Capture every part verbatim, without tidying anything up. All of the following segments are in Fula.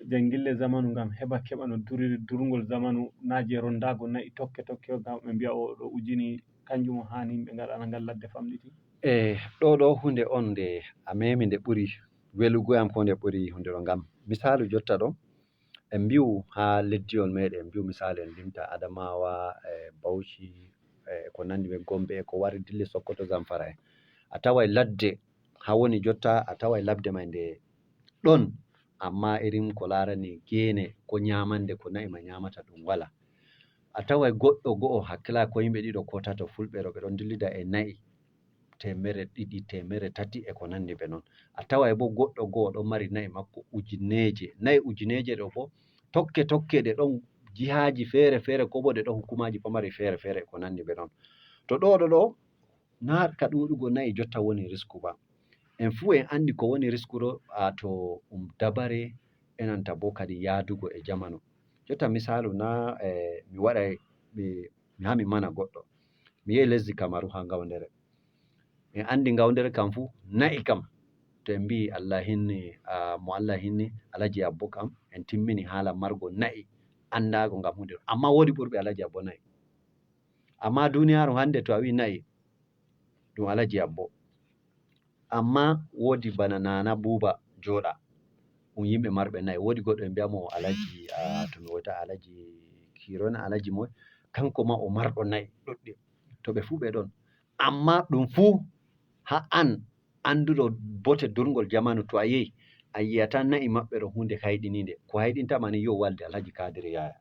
Janngille zamanu ngam heɓa keɓa no duriri durngol zamanu, na je rondaago na'i tokke tokke, ngam ɓe mbi'a o ɗo ujini, kanjum o haani yimɓe ngaɗana ngal ladde famɗiti. E ɗo ɗo hunde on nde a memi nde ɓuri welugo yam ko nde ɓuri hunde ɗo ngam misaalu jotta ɗo en mbi'u ha leddiwol meɗen en mbi'u misaalu en limta Adamawa e Bauchi e ko nandi be Gombe e ko wari dilli Sokoto Zamfara en a tawai ladde ha woni jotta a tawai ladde mai nde ɗon amma irin ko larani gene ko nyamande ko na'i ma nyamata ɗum wala a tawai goɗɗo go'o hakkila ko yimɓe ɗiɗo ko tato fulɓe ɗo ɓe ɗon dillida e na'i temere ɗiɗi temere tati e ko nandi be non a tawai bo goɗɗo go'o ɗon mari na'i makko ujineje na'i ujineje ɗo bo tokke tokke ɗe ɗon jihaji fere fere ko bo ɗe ɗon hukumaji pamari fere fere e ko nandi be non to ɗo ɗo ɗo na ka ɗuɗugo na'i jotta woni risku ba en fuu en andi ko woni risku ɗo a to um dabare enanta bo kadi yadugo e jamanu jotta misalu na e mi waɗa mi ha mi mana goɗɗo mi yehi lesdi kamaru ha ngawdere en andi ngawdere kam fuu na'i kam to en mbi'i allah hinni mo allah hinni alaji abbo kam en timmini hala margo na'i andago ngam hunde amma wodi ɓurɓe alaji abbo na'i amma duniyaru hande to a wi na'i ɗum alaji abbo amma wodi bana nana buba joɗa ɗum yimɓe marɓe na'i wodi goɗɗo e mbiyamo alaji to mi wota alaji kirona alaji moy kanko ma o marɗo na'i ɗuɗɗe to ɓe fuu ɓe ɗon amma ɗum fuu ha an annduɗo bote durngol jamanu to a yehi a yiyata na'i maɓɓe ɗo hunde hayɗininde ko hayɗintama ni yo walde alhaji kadiri yaya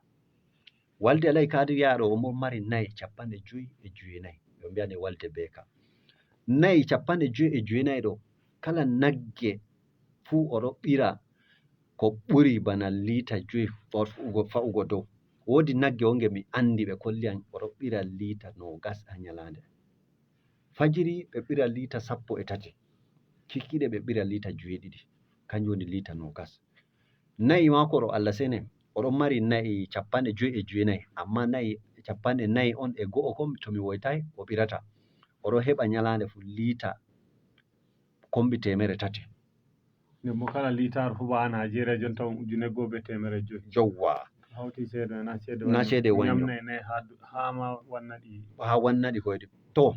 walde alhaji kadiri yaya ɗo omo mari na'i capanɗe joyi e joyinayi ɓe mbiyani walde beka na'i capanɗe joyi e joyinayi ɗo kala nagge fuu oɗo ɓira ko ɓuri bana lita joyi fa'ugo dow wodi nagge wonge mi andi ɓe kolli an oɗo ɓira lita nogas ha nyalande fajiri ɓe ɓira lita sappo e tati kikkiɗe ɓe ɓira lita joweɗiɗi kanjum woni lita nogas na'i mako ɗo allah sene oɗon mari na'i capanɗe joyi e jowenayi amma na'i capanɗe nayi on e go'o kon to mi woytai o ɓirata oɗon heɓa nyalande fu lita kombi temere tati Nden bo kala liitar huɓa ha Najeriya jonta on ujune goo be temere jowi. Yowwa. To hawti ceede na ceede na ceede wanyoo. Nyamna e nayi ha ha ma wanna ɗi. Ha wanna ɗi koyde. To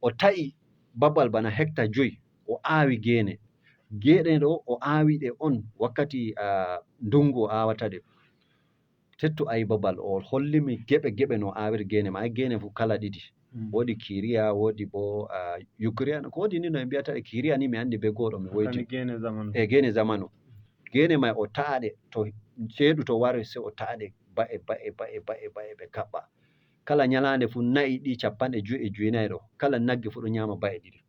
o ta'i babal bana hekta joyi o awi gene. Gene ɗo o awi ɗe on wakkati uh, ndungu o awata ɗe. Tettu ayi babal o hollimi geɓe geɓe no awir gene ma gene fu kala ɗiɗi mm. Wodi kiriya wodi bo uh, yukriya ko wodi ni no e mbiyata ɗe kiriya ni mi andi be goɗo mi woyti e gene zamanu gene mai o ta'aɗe to ceeɗu to wari se o ta'aɗe ba'e ba'e ba'e ba'e ba'e ɓe kaɓɓa kala nyalande fu na'i ɗi capanɗe joyi e joyinayi ɗo kala nagge fu ɗo nyama ba'e ɗiɗi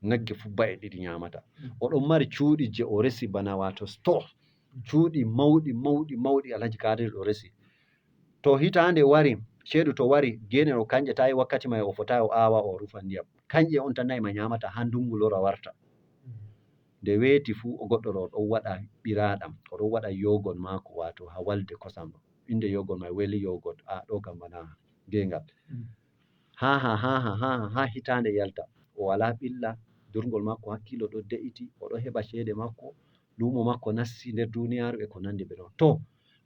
nagge fu ba'e ɗiɗi nyamata oɗon mari cuuɗi je o resi bana wato store cuuɗi mawɗi mawɗi mawɗi alhaji kadir ɗo resi to hitande wari ceeɗu to wari gene ɗo kanje tawi wakkati mai o fota o awa o rufa ndiyam kanje on tan na'i ma nyamata ha ndungu lora warta nde weeti fu o goɗɗo ɗo ɗon waɗa ɓiraɗam o ɗon waɗa yogot mako wato ha walde kosam ɗo inde yogot mai weli yogot a ɗo kam bana gengal ha ha ha ha ha ha hitande yalta o wala ɓilla durgol makko hakkilo ɗo de'iti o ɗo heɓa ceede makko lumo makko nasti nder duniyaru e ko nandi be ɗon to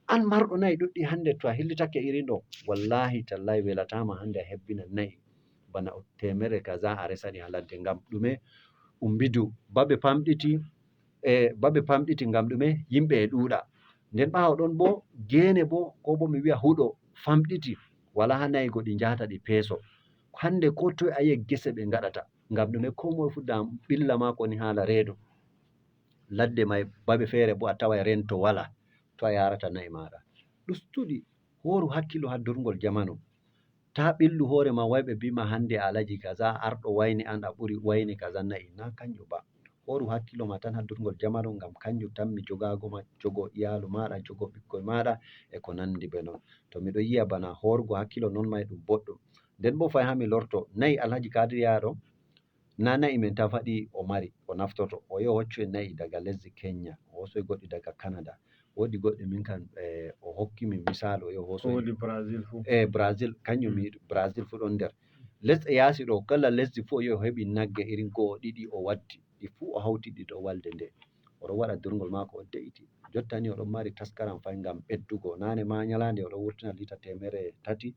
an marɗo nayi ɗuɗɗi hande to a hillitake irin ɗo wallahi tallahi welatama hande a hebbina nayi bana temere kaza a resaɗi ha ladde ngam ɗume umbidu babe pamɗiti e babe pamɗiti ngam ɗume yimɓe e ɗuuɗa nden ɓawo ɗon bo gene bo ko bo mi wiya huɗo famɗiti wala ha nayi goɗi njahata ɗi peeso hande ko toye a yi'e gese ɓe ngaɗata ngam ɗume ko moye fu dam ɓilla mako ni hala reedu ladde mai babe feere bo a tawai rento wala to a yarata na'i maɗa ɗustuɗi horu hakkilo ha durgol jamanu ta ɓillu hoore ma wai ɓe bima hande alaji kaza arɗo wayni an a ɓuri wayni kaza na'i na kanjum ba horu hakkilo ma tan ha durgol jamanu ngam kanjum tan mi jogago ma jogo iyalu maɗa jogo ɓikkoi maɗa e ko nandi be non to miɗo yiya bana horgo hakkilo non mai ɗum boɗɗum nden bo fay ha mi lorto nayi alhaji kadir yaɗo na na'i men tan faɗi o mari o naftorto o yo hoccu en na'i daga lesdi kenya o hosoy goɗɗi daga canada wodi goɗɗi min kan e o hokki min misalu o yo hosoy wodi brazil fu e brazil kanjum mi brazil fu ɗon nder lesɗe yasi ɗo kala lesdi fu o yo heɓi nagge irin go'o ɗiɗi o waddi ɗi fu o hawti ɗi ɗo walde nde oɗon waɗa durngol maako o de'iti. Jottani oɗon mari taskaram fay ngam ɓeddugo. Naane ma nyalaande oɗon wurtina lita teemere tati,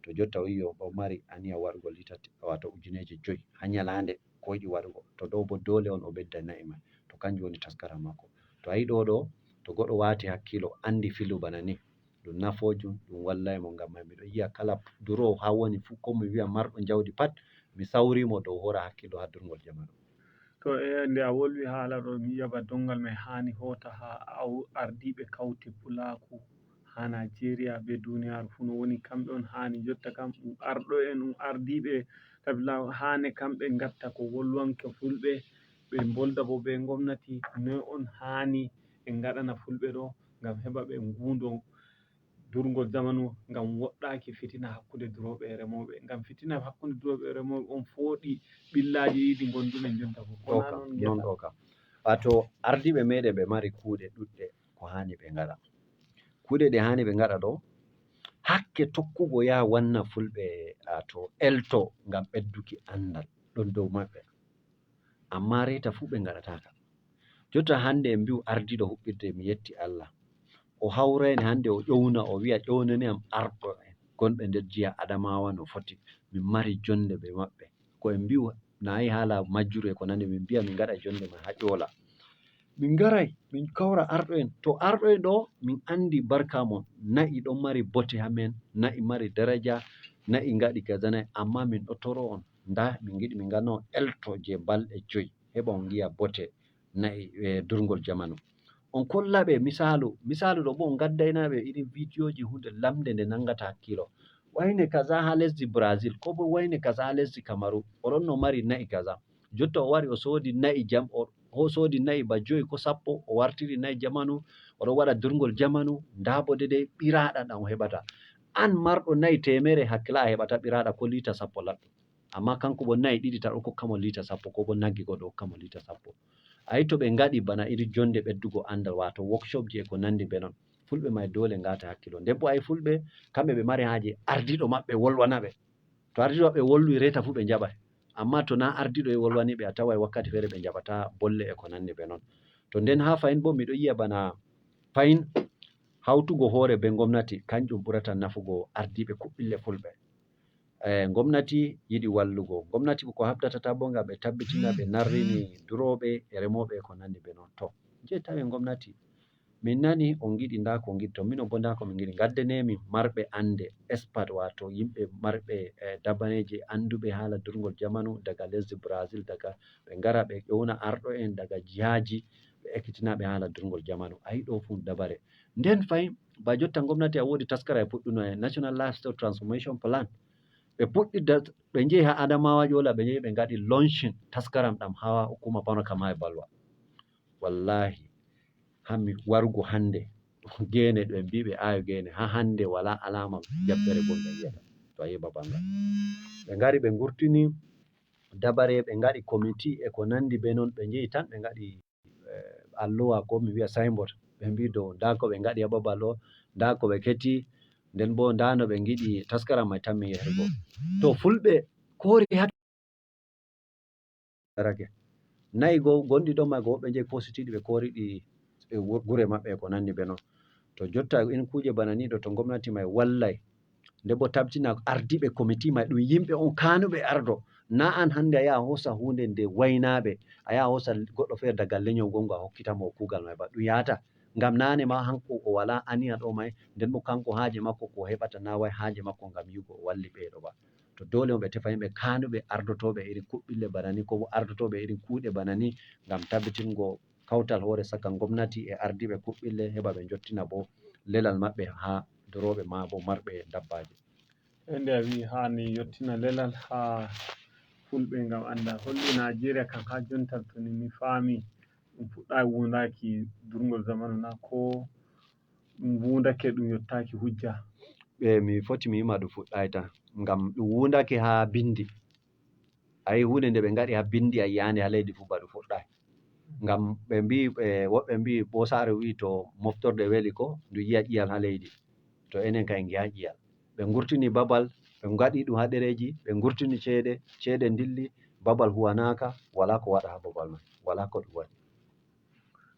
to jotta o yi'i o mari aniya waɗugo lita te- wato ujineeje joy haa nyalaande ko yiɗi waɗugo. To ɗo bo doole on o ɓedda na'i man. To kanjum woni taskaram maako. To a yi'i ɗo ɗo, to goɗɗo waati hakkiilo anndi filu bana ni, ɗum nafoojum, ɗum wallay mo. Ngam may miɗo yi'a kala duroowo haa woni fuu, ko mi wi'a marɗo njawdi pat, mi sawri mo dow hoora hakkiilo haa durngol jamanu. To e nde a wolwi haala ɗo, mi yi'a ba dongal may haani hoota haa aw- ardiiɓe kawte pulaaku haa Najeriya be duniyaaru fuu no woni kamɓe on haani jotta kam ɗum arɗo en ɗum ardiiɓe tabilaawo haane kamɓe ngatta ko wolwanke fulɓe ɓe mbolda bo be gomnati noy on haani ɓe ngaɗana fulɓe ɗo ngam heɓa ɓe nguundo durngol zamanu ngam woɗɗaaki fitina hakkunde durooɓe e remooɓe. Ngam fitina hakkunde durooɓe e remooɓe on fooɗi ɓillaaji ɗiɗi ngonduɗen jonta fof. Ko naa non ngeta. Ɗo kam. Wato ardiiɓe meɗen ɓe mari kuuɗe ɗuɗɗe ko haani ɓe ngaɗa. Kuuɗe ɗe haani ɓe ngaɗa ɗo, hakke tokkugo yaha wanna fulɓe wato elto ngam ɓedduki anndal ɗon dow maɓɓe. Amma reeta fuu ɓe ngaɗataaka. Jotta hannde en mbi'u ardiiɗo huɓɓirde mi yetti Allah. O hawrayno hannde o ƴowna o wi'a ƴownani am arɗo en gonɓe nder jiha Adamawa no foti. Min mari jonnde be maɓɓe. Ko en mbi'u na yi haala majjuru e ko nandi min mbi'a min ngaɗa jonnde man haa ƴoola. Min ngaray min kawra arɗo en. To arɗo en ɗo min anndi barka mon. Na'i ɗon mari bote haa men, na'i mari daraja, na'i ngaɗi kaza na'i amma min ɗo toro on. Nda min ngiɗi min nganno elto je balɗe joyi heɓa on ngi'a bote na'i e durngol jamanu. On kolla ɓe misaalu, misaalu ɗo bo on ngaddayna ɓe irin vidiyoji hunde lamnde nde nangata hakkilo. Wayne kaza ha lesdi Brazil ko bo wayne kaza ha lesdi Kamaru, o ɗon no mari na'i kaza. Jotta o wari o sodi na'i jam o o sodi na'i ba joyi ko sappo o wartiri na'i jamanu, o ɗon waɗa durngol jamanu. Nda bo dedei ɓiraɗa ɗam o heɓata. An marɗo na'i temere hakkila a heɓata ɓiraɗa ko lita sappo laɗɗum. Amma kanko bo na'i ɗiɗi tan ɗo kokka mo lita sappo ko bo nagge goɗɗo hokka mo lita sappo. Ayi to ɓe ngaɗi bana iri jonde ɓeddugo andal wato workshop ji e ko nandi be non, fulɓe mai dole ngata hakkilo. Nden bo ayi fulɓe kamɓe ɓe mari haje ardiɗo maɓɓe wolwana ɓe. To ardiɗo maɓɓe wolwi reta fu ɓe njaɓai. Amma to na ardiɗo e wolwani ɓe a tawai wakkati fere ɓe njaɓata bolle e ko nandi be non. To nden ha fahin bo miɗo yi'a bana fahin hautugo hore be gomnati kanjum ɓurata nafugo ardiɓe kuɓɓille fulɓe. E, gomnati yiɗi wallugo. Gomnati ko habdata ta bo ngam ɓe tabbitina ɓe narrini durooɓe e remooɓe e ko nandi be non. To, je tawi gomnati min nani on ngiɗi nda ko ngiɗi to mino bo nda ko min ngiɗi ngaddanemin marɓe ande expert wato yimɓe marɓe e dabaneji anduɓe hala durgol jamanu daga lesdi Brazil daga ɓe ngara ɓe ƴowna arɗo en daga jihaji ɓe ekkitina ɓe hala durgol jamanu. Ayi ɗo fu dabare nden fayi ba jotta gomnati a wodi taskara e puɗɗuno e National Livestock Transformation Plan. Ɓe puɗɗi ɓe njehi ha Adamawa Ƴola ɓe njehi ɓe ngaɗi launching taskaram ɗam ha hukuma pano kam ha e Balwa. Wallahi hammi warugo hande gene ɗo en mbiɓe ayo gene ha hande wala alama jabbere gol ɓe yiyata to a yehi babal ngal. Ɓe ngari ɓe ngurtini dabare ɓe ngaɗi komiti e ko nandi be non ɓe njehi tan ɓe ngaɗi alluwa ko mi wiya signboard ɓe mbi dow nda ko ɓe ngaɗi ha babal ɗo nda ko ɓe keti nden bo nda no ɓe ngiɗi taskaram mai tammi yehrgo. To fulɓe kori ha darake nayi go gonɗi ɗon mai go woɓɓe jeyi positiɗi ɓe koriɗi gure maɓɓe e ko nandi be non. To jotta in kuje bana ni ɗo to gomnati mai wallai nde bo tabtina ardiɓe komiti mai ɗum yimɓe on kanuɓe ardo na an hande a yaha hosa hunde nde waynaɓe a yaha hosa goɗɗo feere daga leñol gongo a hokkita mo kugal mai ba ɗum yahata ngam nane ma hanko o wala aniya ɗo mai nden bo kanko haje makko ko heɓata na wai haje makko ngam yigo o walli ɓeɗo ba. To dole on ɓe tefa yimɓe kanuɓe ardotoɓe irin kuɓɓille bana ni ko bo ardotoɓe irin kuɗe bana ni ngam tabbitingo kawtal hoore saka gomnati e ardiɓe kuɓɓille heɓa ɓe jottina bo lelal maɓɓe ha durooɓe ma bo marɓe dabbaji. E nde a wi'i hani yottina lelal ha fulɓe ngam anda holli Najeriya kan ha jonta to ni mi faami ɗum fuɗɗai wundaki durngol zamanu na ko ɗum wundake ɗum yottaki hujja. Ɓe mi foti mi yima ɗum fuɗɗai tan ngam ɗum wundake ha bindi. A yi hunde nde ɓe ngaɗi ha bindi a yiyande ha leydi fu ba ɗum fuɗɗai. Ngam ɓe mbi woɓɓe mbi ɓosare wi'i to moftorde weli ko ndu yiya ƴiyal ha leydi. To enen kay ngiya ƴiyal. Ɓe ngurtini babal ɓe ngaɗi ɗum ha ɗereji ɓe ngurtini ceede ceede dilli babal huwanaka wala ko waɗa ha babal man wala ko ɗum waɗi.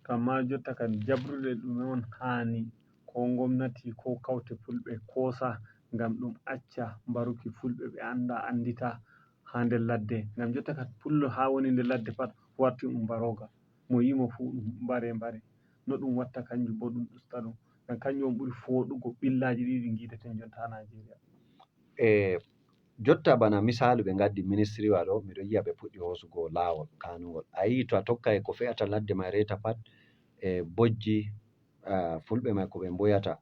Amma jotta kan jabrude ɗume on haani ko ngomnati ko kawte fulɓe koosa ngam ɗum acca mbaruki fulɓe ɓe annda anndita haa nder ladde. Ngam jotta kan pullo haa woni nder ladde pat warti ɗum mbarooga. Mo yimo fuu ɗum mbare mbare. No ɗum watta kanjum boo ɗum usta ɗum. Ngam kanjum on ɓuri fooɗugo ɓillaaji ɗiɗi ɗi ngiideten jonta haa Naajeeriya. E jotta bana misaalu ɓe ngaddi ministriwa ɗo, miɗo yi'a ɓe puɗɗi hoosugo laawol kaanungol. A yi'i to a tokkay ko fe'ata ladde may reeta pat e bojji, ah, fulɓe may ko ɓe mboyata.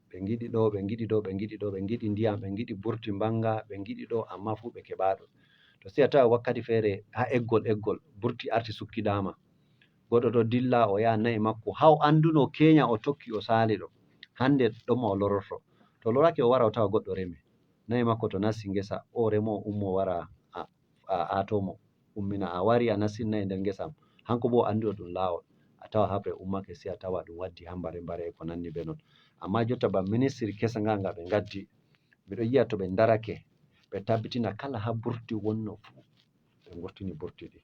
Ɓe ngiɗi ɗo, ɓe ngiɗi ɗo, ɓe ngiɗi ɗo, ɓe ngiɗi ndiyam, ɓe ngiɗi burti mbanga, ɓe ngiɗi ɗo, amma fuu ɓe keɓaa ɗum. To sey a tawa wakkati feere haa eggol eggol burti arti sukkidaama. Goɗɗo ɗo dilla o yaha na'i makko haa o annduno keenya o tokki o saali ɗo. Hannde ɗon ma o lororto. To lorake o wara o tawa goɗɗo remi. Na'i makko to nasti ngesa o remo o ummo wara a, a, ato mo. Ummina a wari a nasti na'i nder ngesa am. Hanko boo o annduɗo ɗum laawol. A tawa haa ɓe ummake sey a tawa ɗum waddi haa mbare mbare e ko nanndi bee non. Amma jotta ba ministiri kesa nga nga ɓe ngaddi. Miɗo yi'a to ɓe ndarake ɓe tabbitina kala haa burti wonno fuu. Ɓe ngurtini burti ɗi.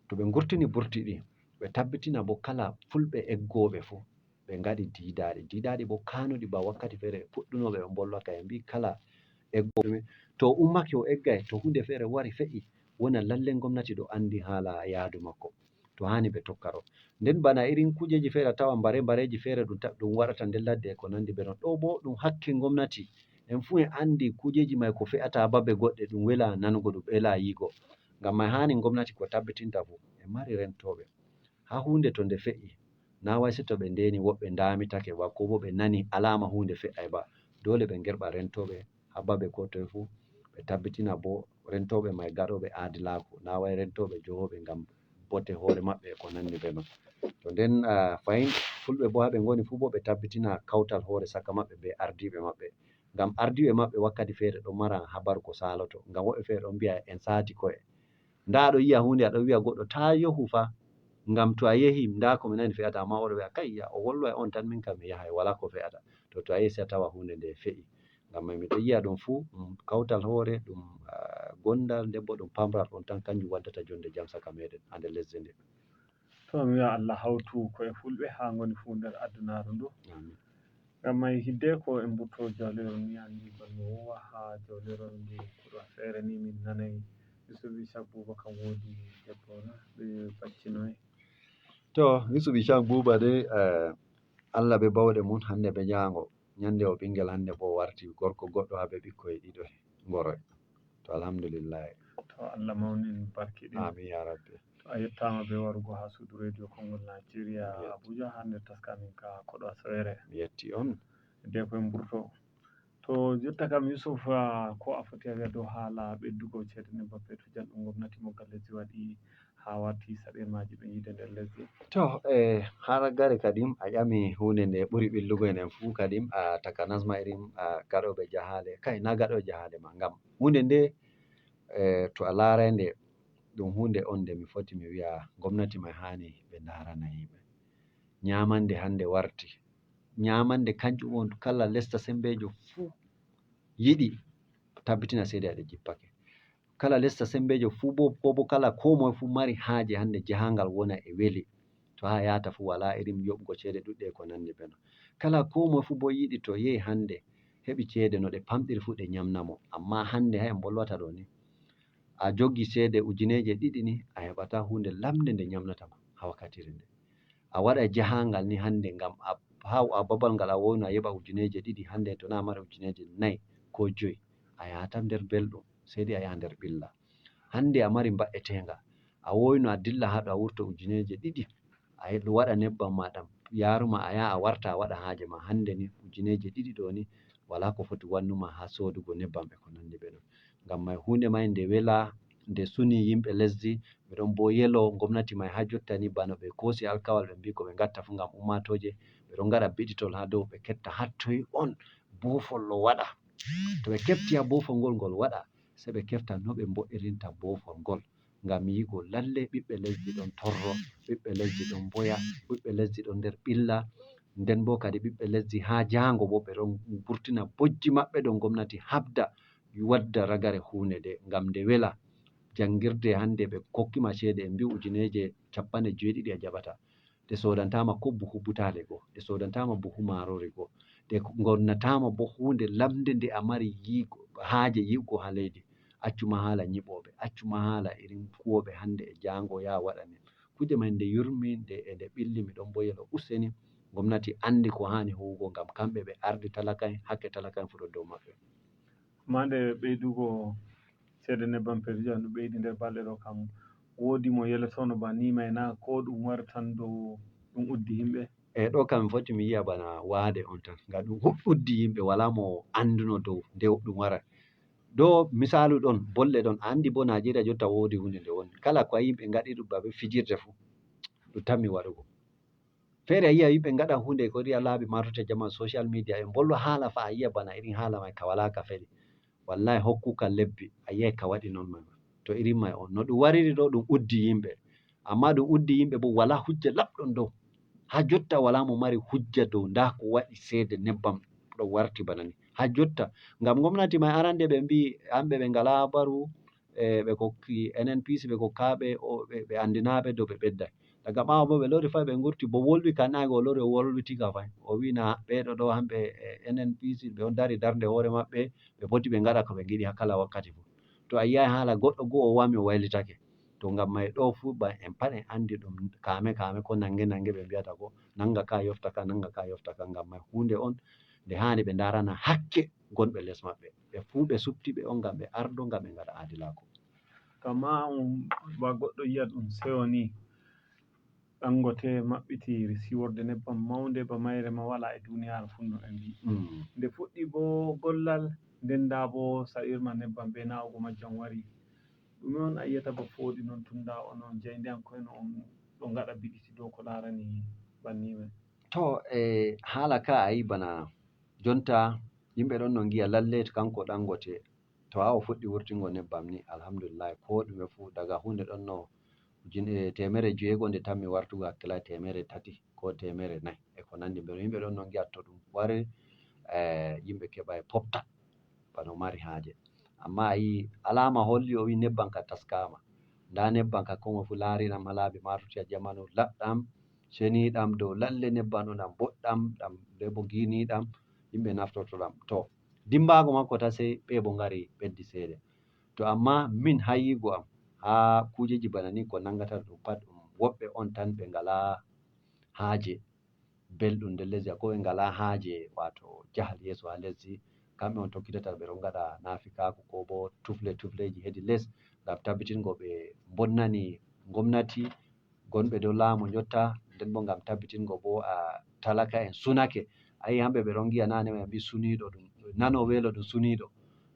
To ɓe ngurtini burti ɗi, ɓe tabbitina bo kala fulɓe eggooɓe fuu ɓe ngaɗi diidaaɗi. Diidaaɗi bo kaanuɗi ba wakkati feere puɗɗunooɓe ɓe mbolwa ka ɓe mbi'i kala eggooɓe. To o ummake o eggay, to huunde feere wari fe'i, wona lalle ngomnati ɗo anndi haala yaadu makko. To haani ɓe tokka ɗo. Nden bana irin kuujeeji feere a tawa mbare mbareeji feere ɗum ta-, ɗum waɗata nder ladde e ko nanndi bee non. Ɗo bo ɗum hakke ngomnati. En fuu en anndi kuujeeji may ko fe'ata babe goɗɗe ɗum wela nanugo ɗum ela yiigo. Ngam may haani ngomnati ko tabbitinta fuu en mari rentooɓe. Haa huunde to nde fe'i, naa way seto ɓe ndeeni woɓɓe ndaamitake ba koo boo ɓe nani alaama huunde fe'ay ba. Doole ɓe ngerɓa rentooɓe haa babe koo toy fuu ɓe tabbitina boo rentooɓe may gaɗooɓe aadilaaku, naa way rentooɓe jowooɓe ngam bote hoore maɓɓe e ko nanndi bee non. To nden, ah, fahin fulɓe boo haa ɓe ngoni fuu boo ɓe tabbitina kawtal hoore saka maɓɓe bee ardiiɓe maɓɓe. Ngam ardiiɓe maɓɓe wakkati feere ɗon mara habaru ko saaloto. Ngam woɓɓe feere ɗon mbi'a en saati ko'e. Ndaa a ɗon yi'a huunde a ɗon wi'a goɗɗo taa yohu fa. Ngam to a yehi ndaa ko mi nani fe'ata amma o ɗo wi'a kay ya o wolwa e on tan min kam mi yahay walaa ko fe'ata. To to a yehi sey a tawa huunde nde fe'i. Ngam may miɗo yi'a ɗum fuu ɗum kawtal hoore ɗum ah, gondal nden bo ɗum pamral on tan kanjum waddata jonde jam saka meɗen haa nder lesdi ndi. To mi wi'a Allah hawtu ko'e fulɓe haa ngoni fuu nder adunaaru ndu. Amin. Ngam may hiddeko en mburto jawleeru ni anndi gon mi wowa haa jawleeru ndu kuɗo feere ni min nanay Yusufu Ishaq Bubakar woodi debbo na ɓe baccinoy. To Yusufu Ishaq Buba de eh, Allah be bawɗe mum hannde be jaango. Nyande o ɓinngel hannde bo o warti gorko goɗɗo haa be ɓikkoy ɗiɗo ngoroy. To alhamdulillahi. To Allah mawnin barki ɗin. Amin ya rabbi. To a yettaama be warugo haa suudu reediyo konngol Najeriya Yes. Abuja haa nder taskamin ka koɗo asawere. Mi yetti on. Hiddeko en mburto. To jotta kam Yusuf ah, ko a foti a wi'a dow haala ɓeddugo ceede nebbam petrol jalɗum gomnati mo gal lesdi waɗi haa warti saɗeemaaji ɓe yiide nder lesdi. To e haragare kadim a ƴami huunde nde ɓuri ɓillugo en en fuu kadim a takanas ma irin a gaɗooɓe jahaale kay na gaɗooɓe jahaale ma ngam huunde nde e to a laaray nde ɗum huunde on nde mi foti mi wi'a gomnati may haani ɓe ndaarana yimɓe. Nyaamande hannde warti. Nyaamande kanjum on kala lesta semmbeejo fuu yiɗi tabbitina seede aɗe jippake. Kala lesta semmbeejo fuu bo koo bo kala koo moye fuu mari haaje hannde jahaangal wona e weli. To haa yahata fuu walaa irin yoɓugo ceede ɗuɗɗe e ko nanndi bee non. Kala koo moye fuu bo yiɗi to yehi hannde heɓi ceede no ɗe pamɗiri fuu ɗe nyamna mo. Ammaa hannde haa en mbolwata ɗo ni a jogi ceede ujineeje ɗiɗi ni a heɓataa huunde lamnde nde nyamnata ma haa wakkatire nde. A waɗa jahaangal ni hannde ngam a haa a babal ngal a woyno a yoɓa ujineeje ɗiɗi hannde to na a mari ujineeje nayi koo joyi a yahataa nder belɗum sey dei a yaha nder ɓilla. Hannde a mari mba'eteeŋga a woyno a dilla haa ɗo a wurto ujineeje ɗiɗi a waɗa nebbam ma ɗam yaaruma a yaha a warta a waɗa haaje ma hannde ni ujineeje ɗiɗi ɗo ni walaa ko foti wannuma haa soodugo nebbam e ko nanndi bee ɗon. Ngam may huunde may nde welaa nde suni yimɓe lesdi. Ɓe ɗon boo yelo ngomnati may haa jotta ni bano ɓe koosi alkawal ɓe mbi'i ko ɓe ngatta fuu ngam ummaatooje. Ɓe ɗon ngaɗa biɗitol haa dow ɓe kefta haa toy on boofol ɗo waɗa. To ɓe kefti haa boofol ngol ngol waɗa sey ɓe kefta no ɓe mbo'irinta boofol ngol ngam yi'ugo lalle ɓiɓɓe lesdi ɗon torro, ɓiɓɓe lesdi ɗon mboya, ɓiɓɓe lesdi ɗon nder ɓilla. Nden boo kadi ɓiɓɓe lesdi haa jaango boo ɓe ɗon mburtina bojji maɓɓe ɗo ngomnati haɓda wadda ragare huunde nde ngam nde wela. Janngirde hannde ɓe kokki ma ceede en mbi'i ujineeje cappanɗe joweeɗiɗi a jaɓataa. Ɗe soodantaama ko buhu butaali goo, ɗe soodantaama buhu maaroori goo, ɗe ngonnataama bo huunde lamnde nde a mari yi'ugo, haaje yi'ugo haa leydi. Accu ma haala nyiɓooɓe, accu ma haala irin kuwooɓe hannde e jaango yaa waɗa ni. Kuuje may nde yurmi, nde, e nde ɓilli, mi ɗon bo yelo useni. Gomnati anndi ko haani huuwugo ngam kamɓe ɓe ardi talaka'en, hakke talaka'en fu ɗon dow maɓɓe. Amma nde ɓeydugo ceede nebbam petrol no ɓeydi nder balɗe ɗo kam, woodi mo yelotono ba ni may na, ko ɗum wari tan dow ɗum uddi yimɓe? E ɗo kam mi foti mi yi'a bana waade on tan, ngam ɗum hu-, uddi yimɓe, walaa mo annduno dow nde ɗum wara. Ɗo misaalu ɗon, bolle ɗon, a anndi bo Najeriya jotta woodi huunde nde woni. Kala ko a yimɓe ngaɗi ɗum babe fijirde fu, ɗum tammi waɗugo. Feere a yi'a yimɓe ngaɗa huunde ko riya laabi maatote jaman social media, ɓe mbollo haala fa a yi'a bana irin haala may ka walaa ka feli. Wallahi hokku ka lebbi, a yi'ay ka waɗi non may. To irin may on. No ɗum wariri ɗo ɗum uddi yimɓe. Amma ɗum uddi yimɓe bo walaa hujja laɓɗon dow. Haa jotta walaa mo mari hujja dow ndaa ko waɗi seede nebbam ɗo warti bana ni. Haa jotta. Ngam gomnati may arande ɓe mbi'i hamɓe ɓe ngalaa habaru, e ɓe kokki N N P C, ɓe kokkaaɓe, o, ɓe, ɓe anndinaaɓe dow ɓe ɓedday. Daga ɓaawo bo ɓe lori fay ɓe ngurti bo wolwi ka naange o lori o wolwiti ka fay. O wi'i na ɓeeɗo ɗo hamɓe, e, N N P C ɓe on dari darnde hoore maɓɓe, ɓe poti ɓe ngaɗa ko ɓe ngiɗi haa kala wakkati fu. To a yi'ay haala goɗɗo go o wami o waylitake. To ngam may ɗo fu ba en pat en anndi ɗum kaame kaame ko nange nange ɓe mbi'ata ko nanga ka yofta ka, nanga ka yofta ka, ngam may huunde on nde haani ɓe ndarana hakke gonɓe les maɓɓe. Ɓe fuu ɓe suɓti ɓe on ngam ɓe ardo, ngam ɓe ngaɗa aadilaaku. To amma on ba goɗɗo yi'a ɗum seyo ni, Dangote maɓɓiti siworde nebbam mawnde ba mayre ma walaa e duniyaaru fuu no ɓe mbi'i. Mm. Nde fuɗɗi bo gollal, nden ndaa bo sa'irma nebbam be na'ugo majjam wari. Ɗume on a yi'ata ba fooɗi non tun ndaa onon jayndiyanko'en on ɗo ngaɗa biɗiti dow ko laarani banni man? To, e haala ka a yi bana jonta yimɓe ɗon no ngi'a lalle to kanko Dangote to haa o fuɗɗi wurtingo nebbam ni, alhamdulillahi, ko ɗume fu daga huunde ɗon no ujine, e, teemere joweego nde tammi wartugo hakkilay teemere tati ko teemere nayi e ko nanndi. Mbeɗo yimɓe ɗon no ngi'a to ɗum wari, e, yimɓe keɓay popta bano mari haaje. Amma a yi alaama holli o wi nebbam ka taskaama. Ndaa nebbam ka ko moy fu laariram haa laabi maatotiya jamanu laɓɗam, ceniiɗam dow lalle nebbam ɗum ɗam boɗɗam, ɗam debo giiniiɗam, yimɓe naftorto ɗam. To, dimbaago makko tan sey ɓe bo ngari ɓeddi seede. To amma min haa yi'ugo am, haa kuujeji bana ni ko nangata ɗum pat ɗum woɓɓe on tan ɓe ngalaa haaje belɗum nder lesdi, ko ɓe ngalaa haaje waato jahal yeeso haa lesdi. Kamɓe on tokkitata ɓe ɗon ngaɗa naafikaaku ko bo tufle tufleeji hedi les ngam tabbitingo ɓe mbonnani gomnati gonɓe dow laamu njotta, nden bo ngam tabbitingo bo a talaka'en sunake. A yi hamɓe ɓe ɗon ngi'a naane ɓe mbi suniiɗo ɗum, nano weelo ɗum suniiɗo.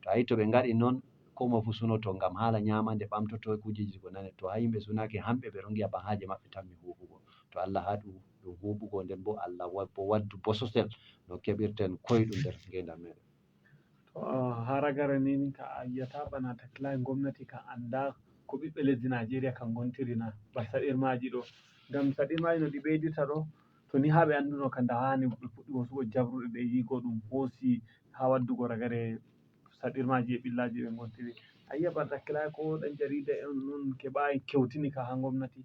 To a yi to ɓe ngaɗi non, ko moy fu sunoto ngam haala nyaamande ɓamtoto e kuujeji ko nane. To haa yimɓe sunake, hamɓe ɓe ɗon ngi'a ba haaje maɓɓe tammi huuɓugo. To Allah haɗu ɗum huuɓugo, nden bo Allah wa-, bo waddu bososel no keɓirten koyɗum nder ngeendam meeɗen. To, haa ragare ni, ni ka a yi'ata bana takilaaji gomnati ka annda ko ɓiɓɓe lesdi Najeriya ka ngontiri na, ba saɗirmaaji ɗo. Ngam saɗirmaaji no ɗi ɓeydita ɗo, to ni haa ɓe annduno ka nda haani ɓe puɗɗi hosugo jabruɗe ɗe yi'ugo ɗum hoosi haa waddugo ragare saɗirmaaji e ɓillaaji ɓe ngontiri. A yi'a bana takilaaji ko ɗan jariida en non keɓaayi kewtini ka haa gomnati?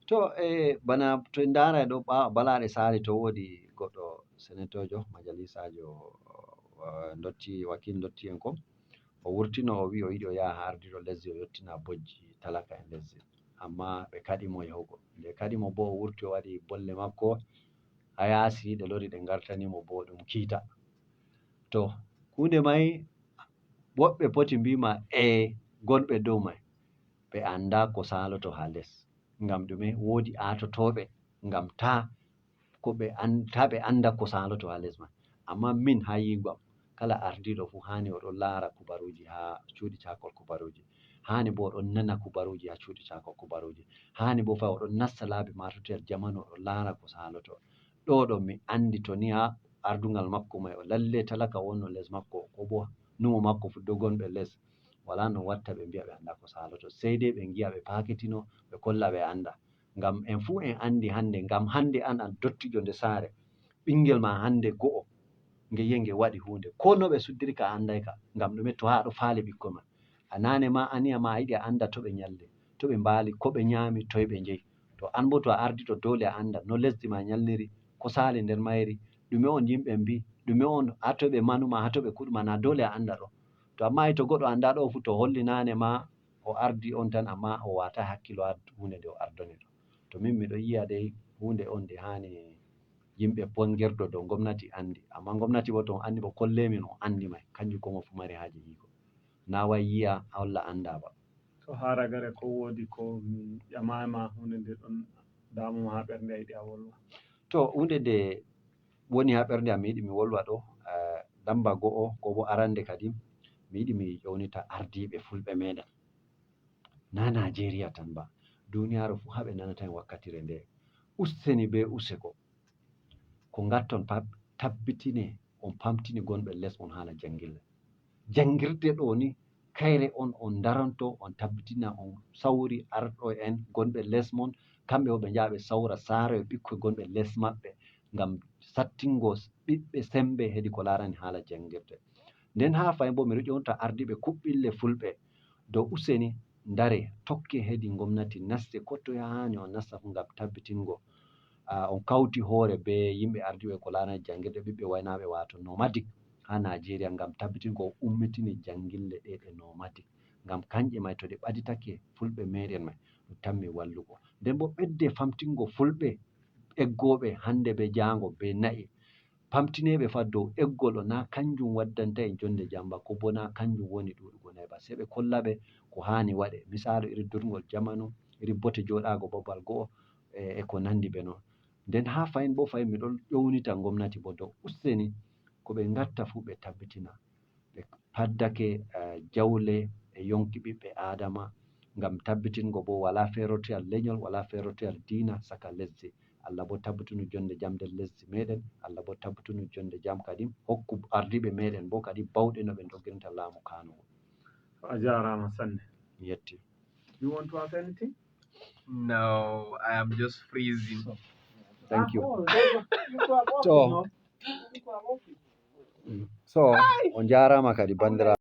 To, e, bana to en ndaara ɗo ɓa-, balaaɗe saali to woodi goɗɗo senatoojo, majalisaajo, eh, ndotti, wakiil ndotti'en ko, o wurtino o wi'i o yiɗi o yaha haa ardiiɗo lesdi o yottina bojji talaka'en lesdi. Amma ɓe kaɗi mo yahugo. Nde kaɗi mo boo o wurti o waɗi bolle makko haa yaasi ɗe lori ɗe ngartani mo boo ɗum kiita. To, huunde may woɓɓe poti mbi'ma e gonɓe dow may, ɓe annda ko saaloto haa les. Ngam ɗume? Woodi aatotooɓe ngam taa ko ɓe an-, taa ɓe annda ko saaloto haa les man. Amma min haa yi'ugo am, kala ardiiɗo fuu haani o ɗon laara kubaruuji haa cuuɗi caakol kubaruuji. Haani boo o ɗon nana kubaruuji haa cuuɗi caakol kubaruuji. Haani boo fay o ɗon nasta laabi maatotoyel jamanu, o ɗon laara ko saaloto. Ɗo ɗon mi anndi to ni haa ardungal makko may o lalle talaka wonno les makko, ko boo numo makko fuu dogonɓe les. Walaa no watta ɓe mbi'a ɓe annda ko saaloto. Sey dey ɓe ngi'a ɓe paakitino, ɓe kolla ɓe annda. Ngam en fuu en anndi hannde, ngam hannde an, an dottijo nder saare, ɓinngel ma hannde go'o, nge yi'e nge waɗi huunde. Koo no ɓe suddiri ka a anndayka. Ngam ɗume? To haa a ɗo faali ɓikkoy ma. A naane ma aniya ma a yiɗi a annda to ɓe nyalli, to ɓe mbaali, ko ɓe nyaami, toy ɓe njehi. To An bo to a ardi to doole a annda no lesdi ma nyalniri, ko saali nder mayri, ɗume on yimɓe mbi, ɗume on, haa toy ɓe manu ma, haa toy ɓe kuɗu ma, na doole a annda ɗo. To amma e to goɗɗo annda ɗo fu, to holli nane ma o ardi on tan, amma o wata hakkilo haa huunde nde o ardoni ɗo. To min miɗo yiya dey huunde on nde haani yimɓe pongirdo dow gomnati anndi, amma gomnati bo to on anndi bo kolle min on anndi may, kanjum ko mo fu mari haaje yiigo. Na way yiya a holla annda ba. To haa ragare ko woodi ko mi ƴamaama huunde nde ɗon daamuma haa ɓernde a yiɗi a wolwa. To huunde nde woni haa ɓernde am mi yiɗi mi wolwa ɗo, eh, damba go'o, ko bo arande kadi, mi yiɗi mi ƴewnita ardiiɓe fulɓe meɗen. Na Najeriya tan ba, duniyaaru fu haa ɓe nanata en wakkatire nde. Usteni be useko. Ko ngatton pat, tabbitine on pamtini gonɓe les mon haala janngille. Janngirde ɗo ni, kayre on, on daranto, on tabbitina, on sawri arɗo en gonɓe les mon, kamɓe wo ɓe njaha ɓe sawra saare ɓikkoy gonɓe les maɓɓe, ngam sattingo ɓiɓɓe sembe hedi ko laarani haala janngirde. Nden haa fahin bo miɗo ƴewnta ardiiɓe kuɓɓille fulɓe dow useni ndare, tokke hedi gomnati, naste ko toye haani on nasta fu ngam tabbitingo, ah, on kawti hoore be yimɓe ardiiɓe ko laarani janngirde ɓiɓɓe waynaaɓe, waato nomadic, haa Najeriya ngam tabbitingo on ummitini janngille ɗe, ɗe nomadic. Ngam kanƴe may to ɗe ɓaditake fulɓe meɗen may, ɗum tammi wallugo. Nden bo ɓedde famtingo fulɓe eggooɓe hannde be jaango be na'i. Pamtineeɓe fa dow eggol o na kanjum waddanta en jonde jam ba, ko bo na kanjum woni ɗuuɗugo na'i ba. Sey ɓe kolla ɓe ko haani waɗe. Misaalu, iri durngol jamanu, iri bote jooɗaago babal go'o, e, e ko nandi be non. Nden haa fahin bo fahin miɗon ƴownita gomnati bo dow usteni ko ɓe ngatta fuu ɓe tabbitina ɓe paddake, eh, jawle e yonki ɓiɓɓe Aadama, ngam tabbitingo bo walaa feerotoyal lenyol, walaa feerotoyal diina saka lesdi. Allah bo tabbitinu jonde jam nder lesdi meɗen, Allah bo tabbitinu jonde jam kadi, hokku ardiiɓe meɗen bo kadi bawɗe no ɓe dogginta laamu kaanuwol. A jaaraama sanne. Mi yetti. You want to ask anything? No, I am just freezing. Thank you. To, so, on jaaraama kadi, banndiraaɓe.